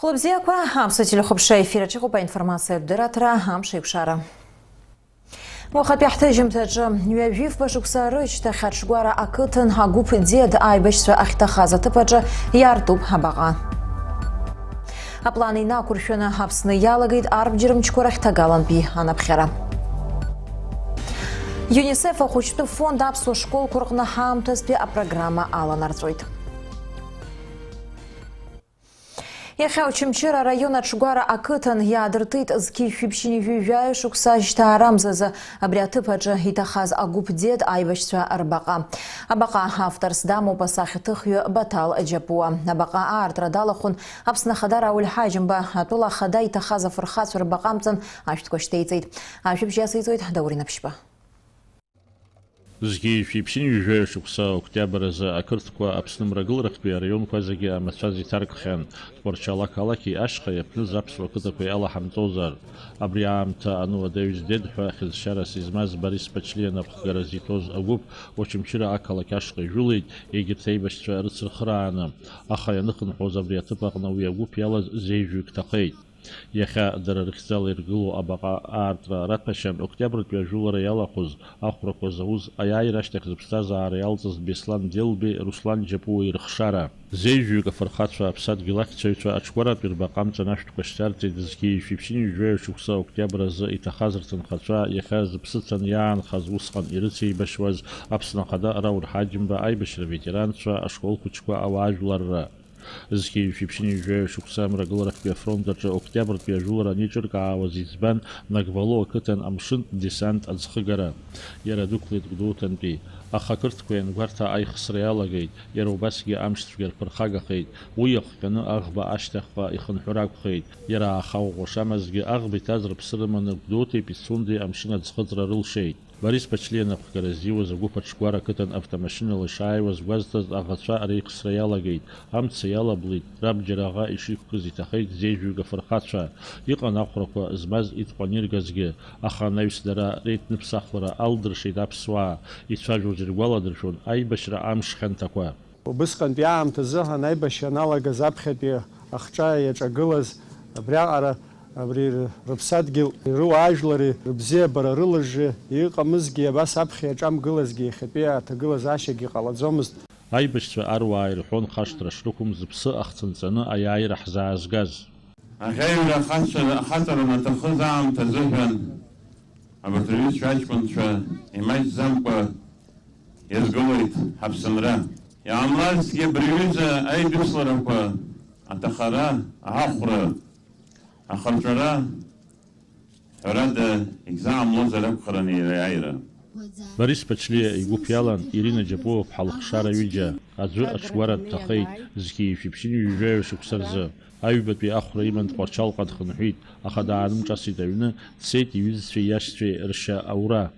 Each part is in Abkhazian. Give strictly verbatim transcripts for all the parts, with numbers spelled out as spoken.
Хәылбзиақәа, Аԥсуа телехәаԥшра ефир аҿы иҟоуп аинформациатә дырраҭара, амш еиқәшара. Уахатәи ҳҭыжьымҭаҿы, ҩажәифба шықәса рышьҭахь Аҽгәара ақыҭан агәыԥ Ӡиа аибашьцәа ахьҭахаз аҭыԥ аҿы иаартуп абаҟа. Аплан инақәыршәаны Аԥсны иалагеит арбџьар мчқәа рахь ҭагалантәи анапхьара. ЮНИСЕФ ахәыҷтәы фонд аԥсуа школқәа рҟны ҳаамҭазтәи апрограмма аланарҵоит. Иахьа Очамчыра араион Аҽгәара ақыҭан иаадыртит зқьи жәшәи ԥшьынҩажәи жәаҩа шықәса жьҭаарамзазы абри аҭыԥ аҿы иҭахаз агәыԥ Ӡиа аибашьцәа рбаҟа. Абаҟа авторс дамоуп асахьаҭыхҩы Баҭал Џьапуа. Абаҟа аартра далахәын Аԥсны Ахада Рауль Ҳаџьымба. Атәыла ахада иҭахаз афырхацәа рбаҟа амҵан ашәҭқәа шьҭеиҵеит. Ажәабжь иациҵоит Даур Инаԥшьба. Зқьи жәшәи ԥшьынҩажәи жәаҩа шықәса октиабр азы ақырҭқәа Аԥсны мрагыларахьтәи араионқәа зегьы амацәаз иҭаркхьан. Тҟәарчал ақалақьи ашьха иаԥныз аԥсуа қыҭақәеи алаҳамҵозар. Абри аамҭа ануадаҩ здед ҳәа хьыӡшьарас измаз Борис Ԥачлиа напхгара зиҭоз агәыԥ Очамчыра ақалақь ашҟа ижәылеит, егьырҭ аибашьцәа рыцырхырааны. Аха ианыхынҳәуаз абри аҭыԥ аҟны уи агәыԥ иалаз зеижәҩык ҭахеит. Иахьа дара рыхьӡала иргылоу абаҟа аартра раҭәашьан октиабртәи ажәылара иалахәыз ахәрақәа зауз, аиааира ашьҭахь зыԥсҭазаара иалҵыз Беслан Делбеи Руслан Џьапуеи рыхшара. Зеижәҩык афырхацәа аԥсадгьыл ахьчаҩцәа Аҽгәаратәи рбаҟа амҵан ашәҭқәа шьҭарҵеит. Зқьи жәшәи ԥшьынҩажәи жәаҩа шықәса октиабр азы иҭахаз рҭынхацәа иахьа зыԥсы ҭаны иаанхаз усҟан ирыцеибашьуаз Аԥсны Ахада Рауль Ҳаџьымба аибашьра ветеранцәа ашкол хәыҷқәа ауаажәларра. Зқьи жәшәи ԥшьынҩажәи жәаҩа шықәса амрагыларахьтәи афронт аҿы октиабртәи ажәылара анеиҿыркаауаз иӡбан Нагвало ақыҭан амшынтә десант аӡхыгара. Иара дықәлеит Гәдоуҭантәи, аха ақырҭқәа иангәарҭа аихсра иалагеит, иара убасгьы амшцәгьа рԥырхагахеит, уи иахҟьаны аӷба ашьҭахьҟа ихынҳәыр акәхеит. Иара ааха ӷәӷәа шамазгьы аӷба иҭаз рыԥсы рыманы Гәдоуҭеи Пицундеи амшын аӡхыҵра рылшеит. Борис Ԥачлиа напхгара ззиуаз агәыԥ Аҽгәара ақыҭан автомашьынала ишааиуаз гәазҭаз аӷацәа реихсра иалагеит, амца иалаблит, рабџьар аӷа ишиқәкыз иҭахеит зеижәҩык афырхацәа. Иҟан ахәрақәа змаз итҟәан иргазгьы, аха анаҩс дара реиҭныԥсахлара алдыршеит аԥсуаа, ицәажәоз иргәаладыршәон аибашьра амш хьанҭақәа. Убысҟантәи аамҭазыҳәан аибашьра аналагаз аԥхьатәи ахҿа иаҿагылаз абриаҟара, абри рыԥсадгьыл, руаажәлари рыбзиабара рылыжжы иҟамызгьы, абас аԥхьа иаҿамгылазгьы иахьатәи аҭагылазаашьагьы ҟалаӡомызт. Аибашьцәа аруаа ирҳәон хашҭра шрықәым зыԥсы ахҭынҵаны аиааира ҳзаазгаз. Аӷьаҩра ахацәа-, ахаҵара анаҭахыз аамҭа азыҳәан абарҭ рҩызцәа аҷкәынцәа имаҷӡамкәа иазгылоит ҳаԥсынра. Иҟамлазҭгьы абри аҩыза аидысларақәа, аҭахара, аҳахәра, ахырҵәара, ҳәарада, егьзаамлозар акәхарын иара иааира. Борис Ԥачлиа игәыԥ иалан Ирина Џьапуа-ԥҳа лыхшара ҩыџьа, аӡәы аҽгәара дҭахеит, зқьи жәшәи ԥшьынҩажәи жәаҩа шықәса рзы. Аҩбатәи ахәра иман Тҟәарчалҟа дхынҳәит, аха даанымҿасит аҩны, дцеит иҩызцәеи иашьцәеи ршьа аура.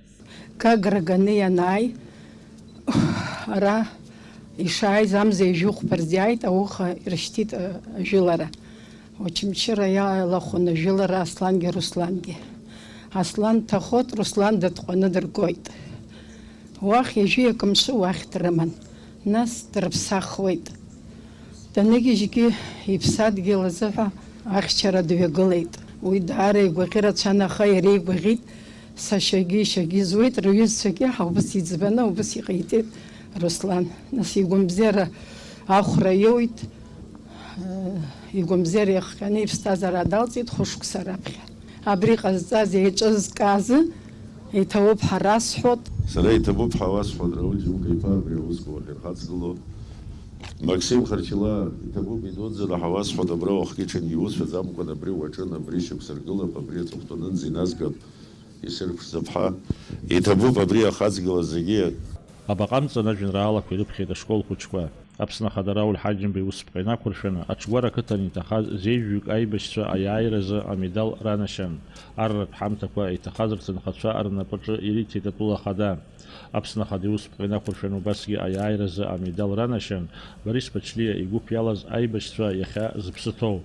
Гагра ганы ианааи, ара ишааиз амза ижәҩыхәԥарӡ иааит, ауха ирышьҭит, а, ажәылара. Очамчыра иалахәын ажәылара Аслангьы Руслангьы. Аслан дҭахоит, Руслан дытҟәаны дыргоит. Уахь ҩажәи акы мшы уахь дрыман. Нас дрыԥсахуеит. Даныгьежьгьы иԥсадгьыл азыҳәа ахьчара дҩагылеит. Уи даара игәаӷьы рацәан, аха иара игәаӷьит, сашьагьы ишьагьы зуеит, рҩызцәагьы ҳа убыс иӡбаны убыс иҟаиҵеит Руслан. Нас игәамбзиара ахәра иоуит, игәамбзиара иахҟьаны иԥсҭазаара далҵит хәышықәса раԥхьа. Абри ҟазҵаз еиҿызкаазы иҭабуп ҳәа расҳәоит. Сара иҭабуп ҳәа уасҳәоит, Рауль Џьумка-иԥа, абри аусқәа уахьырхаҵгыло. Максим Харчилаа, иҭабуп идуӡӡаны ҳәа уасҳәоит, абра уахгьы ҽынгьы иуцәаӡамкәан, абри уаҿын, абри шьақәсыргылап, абри аҵыхәтәанынӡа иназгап, исырԥшӡап ҳәа. Иҭабуп абри ахаҵгылаз зегьы. Абаҟа амҵан ажәеинраалақәа ирыԥхьеит ашкол хәыҷқәа. Аԥсны Ахада Рауль Ҳаџьымба иусԥҟа инақәыршәаны, Аҽгәара ақыҭан иҭахаз зеижәҩык аибашьцәа аиааиразы амедал ранашьан. Арратә ҳамҭақәа иҭахаз рҭынхацәа рнапаҿы ириҭеит атәыла ахада. Аԥсны Ахада иусԥҟа инақәыршәаны убасгьы аиааиразы амедал ранашьан Борис Ԥачлиа игәыԥ иалаз аибашьцәа иахьа зыԥсы ҭоу.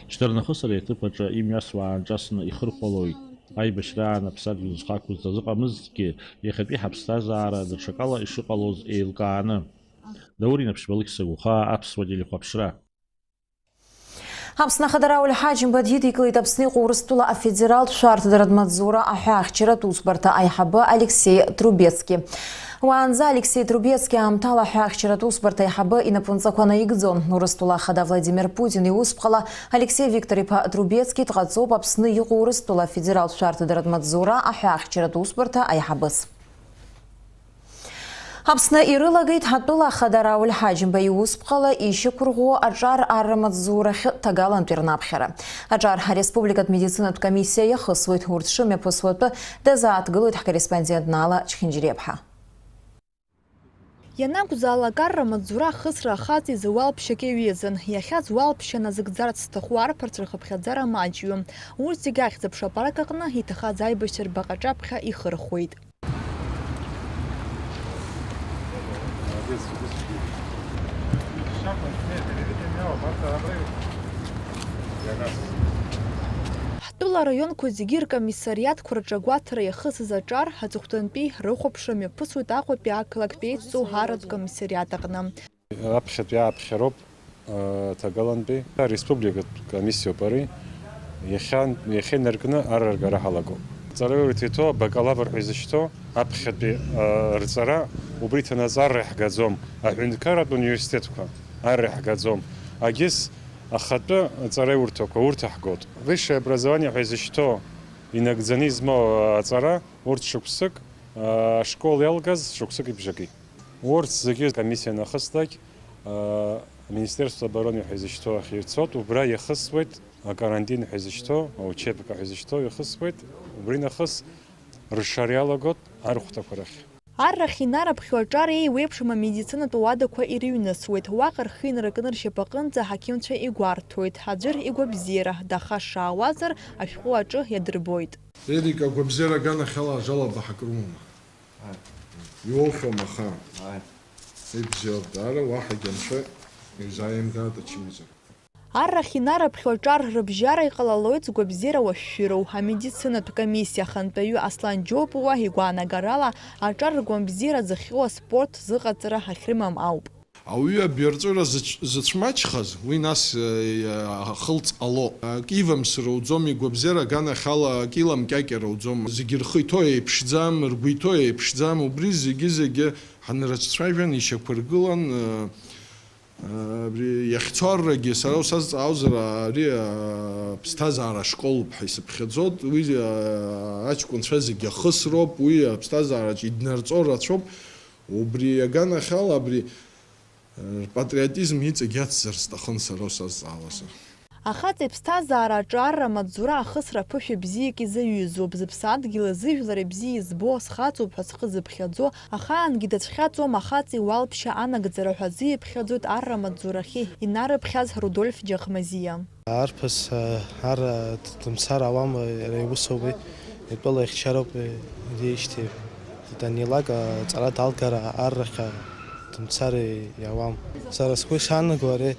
Шьҭарнахыс ари аҭыԥ аҿы имҩасуа аанҿасны ихырхәалоит. Аибашьраан аԥсадгьыл зхы ақәызҵаз ыҟамызҭгьы, иахьатәи ҳаԥсҭазаара даҽакала ишыҟалоз еилкааны. Даур Инаԥшьба, Алықьса Гәыхаа, Аԥсуа телехәаԥшра. Аԥсны Ахада Рауль Ҳаџьымба дидикылеит Аԥсны иҟоу Урыстәыла афедералтә шәарҭадаратә маҵзура аҳәаахьчаратә усбарҭа аиҳабы Алексеи Трубецки. Уаанӡа Алексеи Трубецки аамҭала аҳәаахьчаратә усбарҭа аиҳабы инапынҵақәа наигӡон. Урыстәыла Ахада Владимир Путин иусԥҟала Алексеи Виктор-иԥа Трубецки дҟаҵоуп Аԥсны иҟоу Урыстәыла афедералтә шәарҭадаратә маҵзура аҳәаахьчаратә усбарҭа аиҳабыс. Аԥсны ирылагеит ҳатәыла ахада Рауль Ҳаџьымба иусԥҟала ишьақәырӷәӷәо аҿар арра маҵзурахь ҭагалантәи рнаԥхьара. Аҿар ареспубликатә медицинатә комиссиа иахысуеит, урҭ шымҩаԥысуа атәы дазааҭгылоит ҳкорреспондент Нала Чхинџьириаԥҳа. Ианакәзаалак арра маҵзура ахысра ахаҵа изы уалԥшьак иаҩызан. Иахьа зуалԥшьа назыгӡарц зҭаху арԥарцәа рхыԥхьаӡара маҷҩым. Урҭ зегьы ахьӡ-аԥша апарк аҟны иҭахаз аибашьра рбаҟа аҿаԥхьа ихырхуеит. Ҳтәыла араионқәа зегьы ркомиссариатқәа рҿы агәаҭара иахысыз аҿар аҵыхәтәантәи рыхәаԥшра мҩаԥысуеит Аҟәатәи ақалақьтә еицҵоу арратә комиссариат аҟны. Аԥхьатәи ааԥхьароуп, э, ҭагалантәи ареспубликатә комиссиоуп ари. Иахьа, иахьа инаркны арра ргара ҳалагоуп. Ҵараиурҭа иҭоу абакалавр ҳәа изышьҭоу аԥхьатәи, э, рҵара, убри ҭанаҵы арра иаҳгаӡом. Аҳәынҭқарратә университетқәа арра иаҳгаӡом. Агьыс ахатәы ҵараиурҭақәа урҭ аҳгоит. Высшее образование ҳәа изышьҭоу инагӡаны измоу аҵара урҭ шықәсык, э, ашкол иалгаз шықәсыки бжаки. Урҭ зегьы комиссиа анахыслак, аа, Министерство обороны ҳәа изышьҭоу ахь ирцоит, убра иахысуеит, акарантин ҳәа изышьҭоу, аучебка ҳәа изышьҭоу иахысуеит, убри нахыс ршара иалагоит архәҭақәа рахь. Аррахь инараԥхьо аҿар еиуеиԥшым амедицинатә уадақәа ирыҩнысуеит, уаҟа рхы инаркны ршьапаҟынӡа аҳақьымцәа игәарҭоит, аӡәыр игәабзиара дахашшаауазар, ашәҟәы аҿы иадырбоит. Ерик, агәабзиара аганахьала ажалаба ҳакрумоума? Иоухьоума ахаан? Ааи. Ибзиоуп, даара, уаҳагьы анцәа иузааимгааит ачымазара. Аррахь инараԥхьо аҿар рыбжьара иҟалалоит згәабзиара уашәшәыроу. Амедицинатә комиссиа ахантәаҩы Аслан Џьопуа игәаанагарала, аҿар ргәамбзиара зыхҟьо аспорт зыҟаҵара ахьрымам ауп. Ауаҩы абаҩрҵәыра зыцә-, зыцәмаҷхаз, уи нас, э, ахылҵ ҟало. Акы ивамсыр ауӡом, игәабзиара аганахьала акы иламкьакьар ауӡом. Зегьы рхы иҭоу еиԥшӡам, ргәы иҭоу еиԥшӡам, убри зегьы-зегьы ҳанрыцәцәажәан, ишьақәыргылан, э, э, абри иахьцо аррагьы сара усазҵаауазар, ари, э, аԥсҭазаара ашколуп ҳәа исыԥхьаӡоит. Уи, э, аҷкәынцәа зегьы ахысроуп, уи аԥсҭазаараҿ иднарҵо рацәоуп. Убри аганахьала абри, э, рпатриотизм иҵегь иацзар сҭахын сара усазҵаауазар. Ахаҵа иԥсҭазаара аҿы арра маҵзура ахысра аԥышәа бзиак изаҩызоуп, зыԥсадгьыли зыжәлари бзиа избо, схаҵоуп ҳәа зхы зыԥхьаӡо, ахаангьы дацәхьаҵуам ахаҵа иуалԥшьа анагӡара ҳәа азы иԥхьаӡоит арра маҵзурахьы инарыԥхьаз Рудольф Џьаҟмазиа. Арԥыс, а, ар, а, д-, дымцар ауам, а, иара иусоуп уи, итәыла ихьчароуп, а, иреижьҭеи. Данилак, а, аҵара далгар, а, аррахь, а, дымцар, а, иауам. Сара сгәы ишаанаго, ари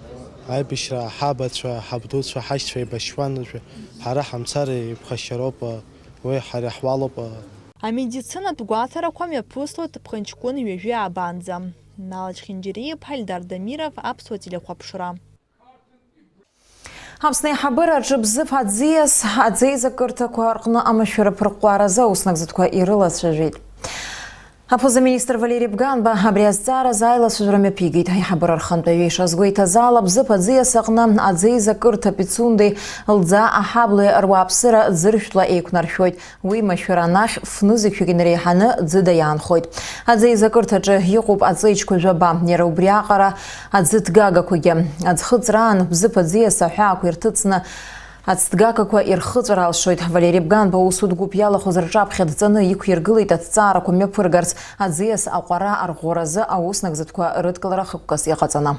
аибашьра ҳабацәа, ҳабдуцәа, ҳашьцәа еибашьуан, уажәы ҳара ҳамцар, а, иԥхашьароуп, а, уи ҳара иаҳуалуп, а. Амедицинатә гәаҭарақәа мҩаԥыслоит ԥхынҷкәын ҩажәи аабанӡа. Нала Чхинџьариа-иԥҳа, Ельдар Дамиров, Аԥсуа телехәаԥшра. Аԥсны аиҳабыра аҿы Бзыԥ аӡиас аӡеизакырҭақәа рҟны амашәыр аԥырҟәҟәаразы ауснагӡатәқәа ирылацәажәеит. Аԥыза-министр Валери Бганба абри азҵааразы аилацәажәара мҩаԥигеит. Аиҳабыра рхантәаҩы ишазгәеиҭаз ала, Бзыԥ аӡиас аҟны аӡеизакырҭа Пицундеи Лӡаа аҳаблеи руааԥсыра ӡыршәтәла еиқәнаршәоит. Уи машәыр анахь фнызқьҩык инареиҳаны ӡыда иаанхоит. Аӡеизакырҭаҿы иҟоуп аҵеиџьқәа жәаба, иара убриаҟара аӡыҭгагақәагьы. Аӡхыҵраан Бзыԥ аӡиас аҳәаақәа ирҭыҵны ацҭгагақәа ирхыҵәар алшоит. Валери Бганба аусутә гәыԥ иалахәыз рҿаԥхьа дҵаны иқәиргылеит аҭҵаарақәа мҩаԥыргарц, аӡиас аҟәара арӷәӷәаразы ауснагӡатәқәа рыдкылара хықәкыс иҟаҵаны.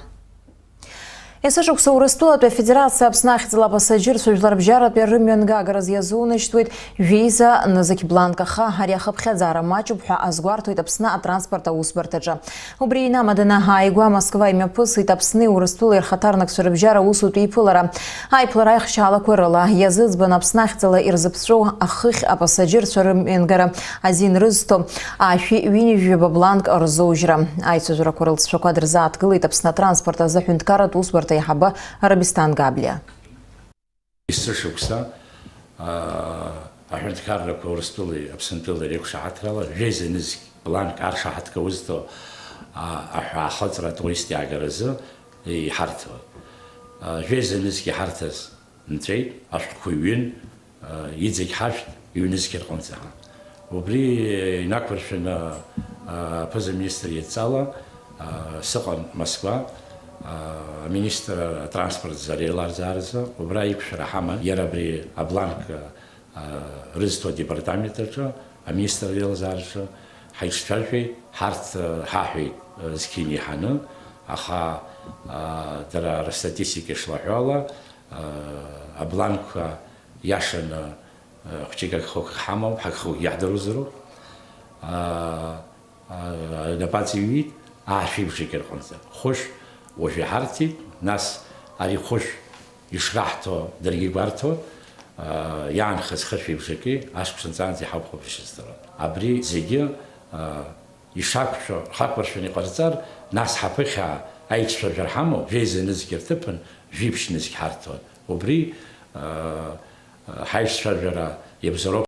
Есышықәса Урыстәылатәи Афедерациа Аԥсны ахьӡала апасаџьырцәа жәларбжьаратәи рымҩангагара иазунашьҭуеит жәеиза нызқь бланк, аха ари ахыԥхьаӡара маҷуп ҳәа азгәарҭоит Аԥсны атранспорт аусбарҭаҿы. Убри инамаданы ааигәа Москва имҩаԥысит Аԥсни Урыстәылеи рхаҭарнакцәа рыбжьара аусутә еиԥылара. Аиԥылара аихшьаалақәа рыла иазыӡбан Аԥсны ахьӡала ирзыԥҵәоу ахыхь апасаџьырцәа рымҩангара азин рызҭо ашәи ҩынҩажәи жәаба бланк рзоужьра. Аицәажәарақәа рылҵшәақәа дырзааҭгылеит Аԥсны атранспорт азы аҳәынҭқарратә усбарҭа аиҳабы Рабисҭан Габлиа. Есышықәса, аа, аҳәынҭқаррақәа Урыстәылеи Аԥсынтәылеи реиқәшаҳаҭрала, жәеиза нызқь бланк аршаҳаҭга узҭо, аа, аҳәаахыҵра атурист иаагаразы иҳарҭо. Аа, жәеиза нызқь иҳарҭаз нҵәеит, ашәҟәқәа ҩын, аа, иҵегь ҳашәҭ ҩнызқь рҟынӡа. Убри инақәыршәаны, аа, аԥыза-министр идҵала, аа, сыҟан Москва, аа, аминистр атранспорт ззареиларзааразы, убра иқәшәара ҳаман, иара абри абланк, аа, рызҭо адепартамент аҿы, аминистр реилазаараҿы ҳаиҿцәажәеит, ҳарҭ, аа, ҳаҳәеит, аа, зқьи ианиҳаны, аха, аа, дара рыстатистика ишлаҳәо ала, аа, абланкқәа иашаны, аа, хәҷык агхақәа ҳамоуп, ҳагхақәагьы иаҳдыруазароуп. Аа, аа, инапаҵаҩит аашәи бжаки рҟынӡа. Хәышә уажә иҳарҭеит, нас ари хәышә ишраҳҭо даргьы гәарҭо, аа, иаанхаз хышәи бжаки ашықәс нҵаанӡа иҳауп хәаԥшьа здыруа. Абри зегьы, аа, ишақәшәо, рхақәыршәаны иҟарҵар, нас ҳаԥыхьа аиҿцәажәара ҳамоуп, жәеиза нызқь рҭыԥан жәиԥшь нызқь ҳарҭон. Убри, аа, ҳаиҿцәажәара иабзароуп.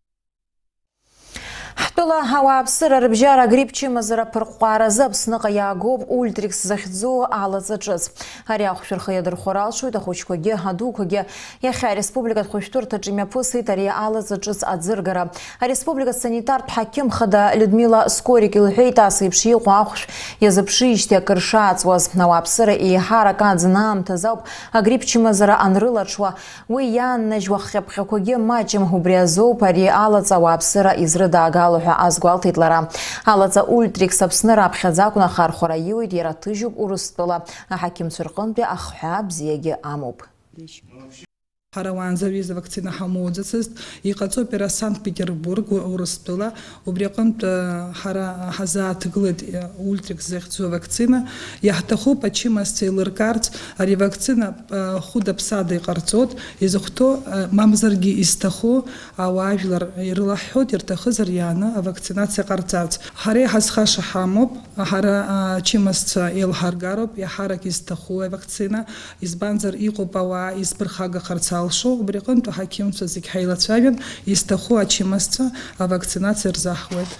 Ҳтәыла ауааԥсыра рыбжьара агрипп чымазара аԥырҟәҟәааразы Аԥсныҟа иаагоуп Ультрикс захьӡу алаҵа ҿыц. Ари ахәшәы рхы иадырхәар алшоит ахәыҷқәагьы, адуқәагьы. Иахьа ареспубликатә хәышәтәырҭаҿы имҩаԥысит ари алаҵа ҿыц аӡыргара. Ареспубликатә санитартә ҳақьым хада Людмила Скорик илҳәеит, ас еиԥш иҟоу ахәшә иазыԥшижьҭеи акыр шааҵуаз. Ауааԥсыра еиҳарак аӡын аамҭазы ауп агрипп чымазара анрылаҽуа. Уи иааннажьуа хҟьаԥҟьақәагьы маҷым, убри азоуп ари алаҵа ауааԥсыра изрыдаагало ҳәа азгәалҭеит лара. Алаҵа Ультрикс Аԥсны раԥхьаӡа акәны ахархәара иуеит, иара ҭыжьуп Урыстәыла аҳақьымцәа рҟынтәи ахҳәаа бзиагьы амоуп. Ҳара уаанӡа аҩыза авакцина ҳамоуӡацызт, иҟаҵоуп иара Санкт-Петербург, Урыстәыла, убри аҟынтә, ҳара ҳазааҭгылеит, Ультрикс захьӡу авакцина. Иаҳҭахуп ачымазцәа еилыркаарц, ари авакцина, хәыда-ԥсада иҟарҵоит, изыхәҭоу, мамзаргьы изҭаху ауаажәлар ирылаҳҳәоит, ирҭахызар иааны авакцинациа ҟарҵарц. Ҳара иҳазхаша ҳамоуп, ҳара ачымазцәа еилҳаргароуп, иаҳарак изҭаху авакцина, избанзар иҟоуп ауаа изԥырхагахарц алшо, убри аҟынтә аҳақьымцәа зегь ҳаилацәажәан, изҭаху ачымазцәа авакцинациа рзаҳуеит.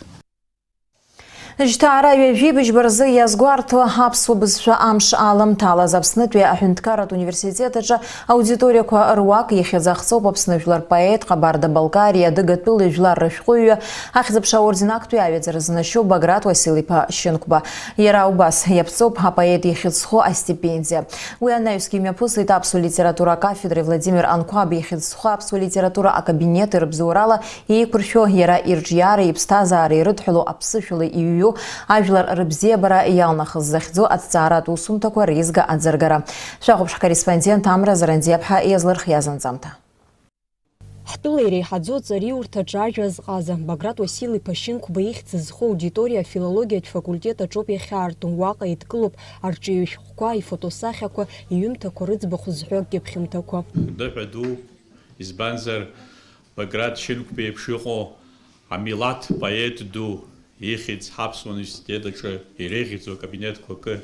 Жьҭаара ҩажәи быжьба рзы иазгәарҭо аԥсуа бызшәа амш аламҭалаз Аԥснытәи аҳәынҭқарратә университет аҿы аудиториақәа руак иахьазахҵоуп Аԥсны жәлар поет, Ҟабарда-Балкариа адыгатәыла жәлар рышәҟәыҩҩы, ахьӡ-аԥша аорден актәи аҩаӡара знашьоу Баграт Уасил-иԥа Шьынқәба. Иара убас иаԥҵоуп апоет ихьӡ зху астипендиа. Уи анаҩсгьы имҩаԥысит аԥсуа литература акафедреи Владимир Анқәаб ихьӡ зху аԥсуа литература акабинети рыбзоурала еиқәыршәо, иара ирҿиара, иԥсҭазаара ирыдҳәалоу аԥсышәала иҩу, ажәлар рыбзиабара иалнахыз захьӡу аҭҵааратә усумҭақәа реизга аӡыргара. Шәахәаԥш ҳкорреспондент Амра Зарандиаԥҳа иазлырхиаз анҵамҭа. Ҳтәыла иреиҳаӡоу аҵариурҭаҿы ажәа азҟаза, Баграт Уасил-иԥа Шьынқәба ихьӡ зху аудиториа афилологиатә факультет аҿоуп иахьаарту, уаҟа еидкылоуп арҿиаҩы шәҟәқәа, ифотосахьақәа, иҩымҭақәа рыӡбахә зҳәо аԥхьамҭақәа. Дыҳәа ду, избанзар, Баграт Шьынқәба иеиԥш иҟоу амилаҭ поет ду ихьӡ ҳаԥсуа университет аҿы иреиӷьӡоу акабинетқәа акы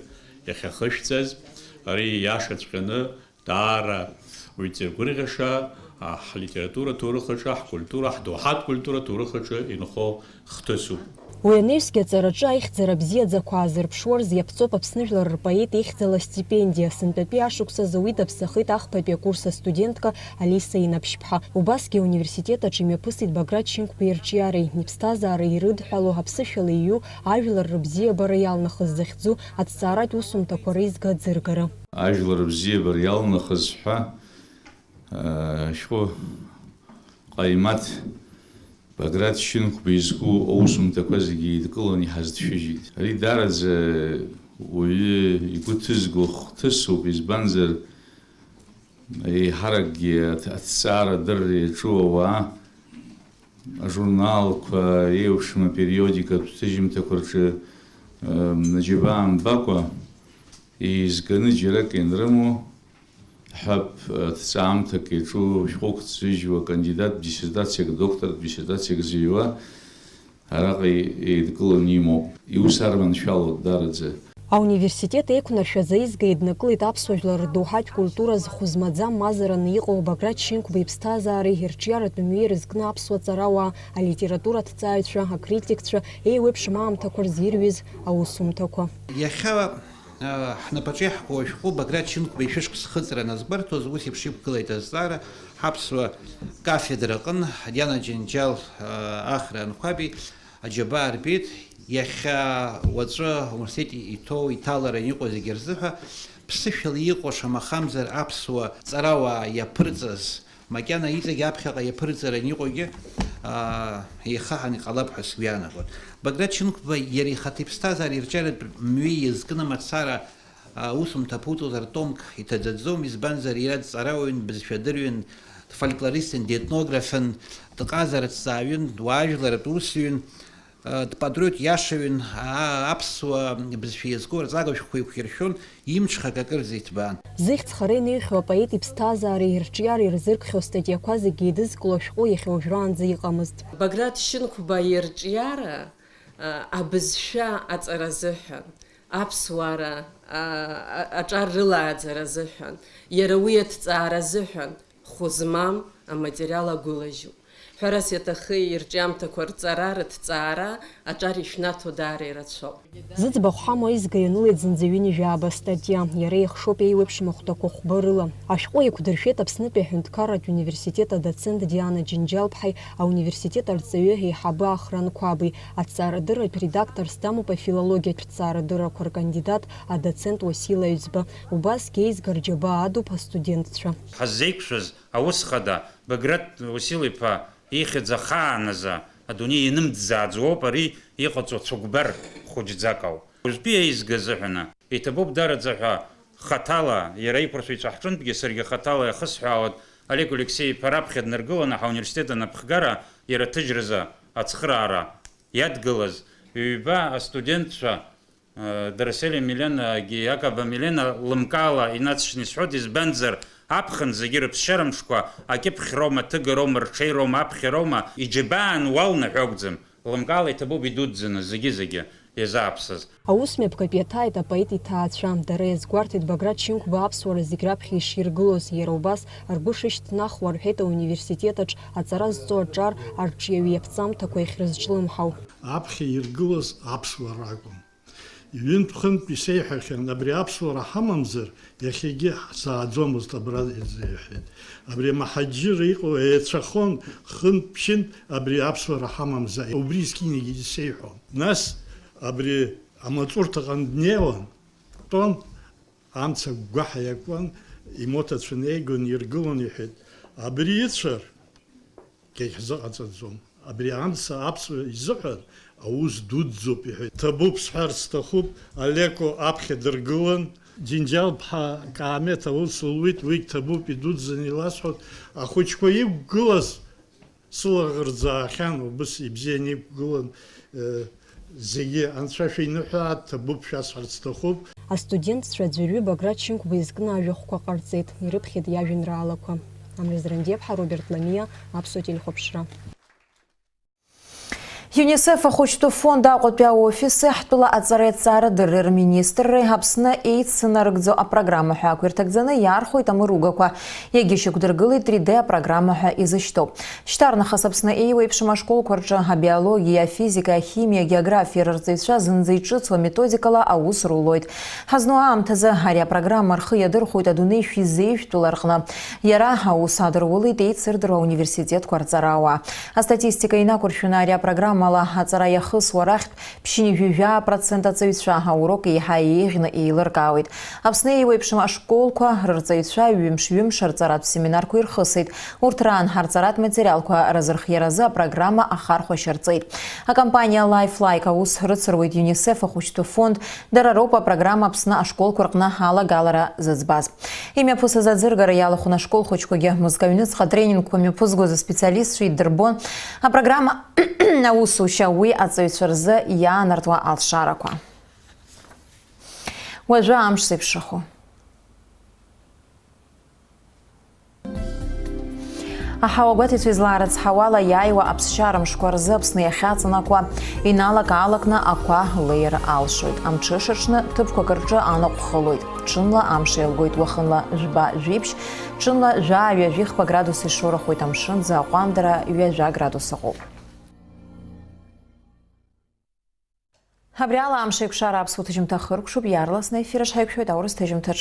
иахьахышәҵаз, ари иашаҵәҟьаны даара уаҩ дзыргәырӷьаша, а, ҳлитература ҭоурых аҿы, ҳкультура, ҳдоуҳатә культура ҭоурых аҿы инхо хҭысуп. Уи анаҩсгьы аҵараҿы аихьӡара бзиаӡақәа аазырԥшуа рзы иаԥҵоуп Аԥсны жәлар рпоет ихьӡала астипендиа. Сынтәатәи ашықәсазы уи даԥсахеит ахԥатәи акурс астудентка Алиса Инаԥшьԥҳа. Убасгьы ауниверситет аҿы имҩаԥысит Баграт Шьынқәба ирҿиареи, иԥсҭазаара ирыдҳәалоу аԥсышәала иҩу, ажәлар рыбзиабара иалнахыз захьӡу аҭҵааратә усумҭақәа реизга аӡыргара. Ажәлар рыбзиабара иалнахыз ҳәа, аа, шәҟәы ҟаимаҭ Баграт Шьынқәба изку аусумҭақәа зегьы еидкыланы иҳазҭшәыжьит. Ари даараӡа уаҩы игәы ҭызго хҭысуп, избанзар, еиҳаракгьы аҭ-, аҭҵаарадырра иаҿу ауаа ажурналқәа, еиуеиԥшым апериодикатә ҭыжьымҭақәа рҿы, м, џьабаа мбакәа еизганы џьарак ианрымоу, ҳәап, ҭҵаамҭак иаҿу шәҟәык ҭзыжьуа, кандидаттә диссертациак, доктортә диссертациак зыҩуа, араҟа еидкыланы имоуп. Иус арманшәалоуп, даараӡа. Ауниверситет еиқәнаршәаз аизга еиднакылеит аԥсуа жәлар рдоуҳатә культура зхәы змаӡам мазараны иҟоу Баграт Шьынқәба иԥсҭазаареи ирҿиаратә мҩеи рызкны аԥсуа ҵарауаа, алитератураҭҵааҩцәа, акритикцәа, еиуеиԥшым аамҭақәа рзы ирҩыз аусумҭақәа. Иахьа, а, ҳнапаҿы иаҳкуа ашәҟәы Баграт Шьынқәба ишәышықәс хыҵра назгәарҭоз ус еиԥш иқәгылеит азҵаара ҳаԥсуа кафедра аҟын Диана Џьынџьал, а, Ахра Анқәаби, аџьабаа рбеит, иахьа уаҵәы ауниверситет иҭоу иҭаларан иҟоу зегьы рзыҳәа ԥсышәала иҟоу, шамахамзар, аԥсуа ҵарауаа иаԥырҵаз, макьана иҵегь аԥхьаҟа иаԥырҵаран иҟоугьы, аа, еихаҳан иҟалап ҳәа сгәы иаанагон. Баграт Шьынқәба иара ихаҭа иԥсҭазаара ирҿиаратә мҩеи иазкны мацара аусумҭа аԥуҵозар, томк иҭаӡаӡом, избанзар, иара дҵарауаҩын, бызшәадырҩын, дфольклористын, детнографын, дҟазараҭҵааҩын, дуаажәларатә усзуҩын, дпатриот иашаҩын, аа, аԥсуа бызшәа иазку арҵага шәҟәқәа еиқәиршәон, имҽхак акырӡа иҭбаан. Зыхьӡ хара инаҩхьоу апоет иԥсҭазаареи ирҿиареи ирзыркхьоу астатиақәа зегьы еидызкыло ашәҟәы иахьа уажәраанӡа иҟамызт. Баграт Шьынқәба ирҿиара, а, абызшәа аҵара азыҳәан, аԥсуара, а, а, аҿар рылааӡара азыҳәан, иара уи аҭҵаара азыҳәан хәы змам аматериал агәылажьуп. Ҳәарас иаҭахы, ирҿиамҭақәа рҵара, рыҭҵаара аҿар ишәнаҭо даара ирацәоуп. Зыӡбахә ҳамоу аизга ианылеит зынӡа ҩынҩажәи жәаба статиа, иара ихшоуп еиуеиԥшым ахәҭақәа хәба рыла. Ашәҟәы еиқәдыршәеит Аԥснытәи аҳәынҭқарратә университет адоцент Диана Џьынџьал-ԥҳаи ауниверситет арҵаҩы еиҳабы Ахра Анқәаби, аҭҵаарадырратә редактор, сдамуп афилологиатә ҭҵаарадыррақәа ркандидат, адоцент Уасил Аҩӡба, убасгьы аизга рџьабаа адуп астудентцәа. Ҳаззеиқәшәаз аус хада Баграт Уасил-иԥа ихьӡ ахааназы адунеи ианымӡааӡо ауп ари иҟаҵоу цәыкәбар хәыҷӡак ауп. Уажәтәи аизга азыҳәаны иҭабуп дараӡа ҳәа хаҭала, иара иқәыршәаҩцәа ҳҿынтәгьы саргьы хаҭала иахысҳәаауеит, Олег Алексеи-иԥа раԥхьа днаргыланы ҳауниверситет анапхгара иара аҭыжьразы ацхыраара иадгылаз ҩба астудентцәа, Дараселиа Миленагьы Иакова Милена лымкаала инацшьны исҳәоит, избанзар, аԥхын зегьы рыԥсшьара мшқәа акьыԥхьроума, ҭыгароума, рҽеироума, аԥхьароума, иџьабаа ануал наҳәо акәӡам, лымкаала иҭабуп идуӡӡаны зегьы-зегьы иазааԥсаз. Аус мҩаԥгатәи иаҭааит апоет иҭаацәа. Дара иазгәарҭеит Баграт Шьынқәба аԥсуара зегь раԥхьа иширгылоз, иара убас ргәы шышьҭнахуа рҳәеит ауниверситет аҿы аҵара зҵо аҿар арҿиаҩы иаԥҵамҭақәа иахьрызҿлымҳау. Аԥхьа иргылаз аԥсуара акәын. Ҩынтә-хынтә исеиҳәахьан, абри аԥсуара ҳамамзар, иахьагьы ҳзааӡомызт абра изеиҳәеит. Абри амаҳаџьырра иҟоу еицәахон, хынтә-ԥшьынтә абри аԥсуара ҳамамзар, убри зқьынагьы исеиҳәон. Нас абри амаҵурҭаҟны днеиуан, дтәон, амца агәгәаҳәа иакуан, имоҭацәа неигон, иргылон, иҳәеит, абри ицәар, Кагь ҳзыҟаҵаӡом. Абри амца аԥсуа изыҳәан аус дуӡӡоуп, иҳәеит. Ҭабуп сҳәарц сҭахуп, Алеко аԥхьа дыргылан, Џьынџьал-ԥҳа Каамеҭ аус луит, уигь ҭабуп, идуӡӡаны иласҳәоит. Ахәыҷқәа иқәгылаз сылаӷырӡ аахьан, убыс ибзианы иқәгылан, э, Зегьы анцәа шәиныҳәааит, ҭабуп шәасҳәарц сҭахуп. Астудентцәа аӡәырҩы Баграт Шьынқәба изкны ажәахәқәа ҟарҵеит, ирыԥхьеит иажәеинраалақәа. Амра Зрандиаԥҳа, Роберт Ламиа, Аԥсуа телехәаԥшра. ЮНИСЕФ ахәыҷтәы фонд Аҟәатәи аофиси ҳтәыла аҵареи аҭҵаарадырреи рминистрреи Аԥсны еицынарыгӡо апрограмма ҳәа ақәирҭагӡаны иаархәоит амыругақәа. Иагьышьақәдыргылеит три Д апрограмма ҳәа изышьҭоу. Шьҭарнахыс Аԥсны еиуеиԥшым ашколқәа рҿы абиологиа, афизика, ахимиа, агеографиа рырҵаҩцәа зынӡа иҿыцу аметодикала аус рулоит. Ҳазну аамҭазы ари апрограмма рхы иадырхәоит адунеи шәи зеижәтәыла рҟны. Иара аус адырулеит еицырдыруа ауниверситетқәа рҵарауаа. Астатистика инақәыршәаны ари апрограммала аҵара иахысуа рахьтә ԥшьынҩажәи жәаа процент аҵаҩцәа аурок еиҳа еиӷьны еилыркаауеит. Аԥсны еиуеиԥшым ашколқәа рырҵаҩцәа ҩымш-ҩымш рҵаратә семинарқәа ирхысит. Урҭ раан ҳарҵаратә материалқәа разырхиаразы апрограмма ахархәашьа рҵеит. Акомпаниа Lifelike аус рыцыруеит ЮНИСЕФ ахәыҷтәы фонд, дара роуп апрограмма Аԥсны ашколқәа рҟны алагалара зыӡбаз. Имҩаԥысыз аӡыргара иалахәын ашкол хәыҷқәагьы. Мызкы аҩныҵҟа тренингқәа мҩаԥызгоз аспециалистцәа иддырбон апрограмма аусушьа, уи аҵаҩцәа рзы иаанартуа алшарақәа. Уажәы амш зеиԥшрахо. Аҳауагәаҭаҩцәа излаарыцҳауала, иааиуа аԥсшьара мшқәа рзы Аԥсны иахьаҵанакуа иналак-аалакны ақәа леир алшоит. Амҽыша аҽны ҭыԥқәак рҿы аныҟә хылоит. Ҽынла амш еилгоит, уахынла жәба-жәибжь, ҽынла жәаа-ҩажәихԥа градус ишоурахоит, амшынӡы аҟәандара ҩажәа градус ыҟоуп. Абри ала амш еиқәшара аԥсуа ҭыжьымҭа хыркәшоуп, иаарласны аефир аҿы ҳаиқәшәоит аурыс ҭыжьымҭаҿ.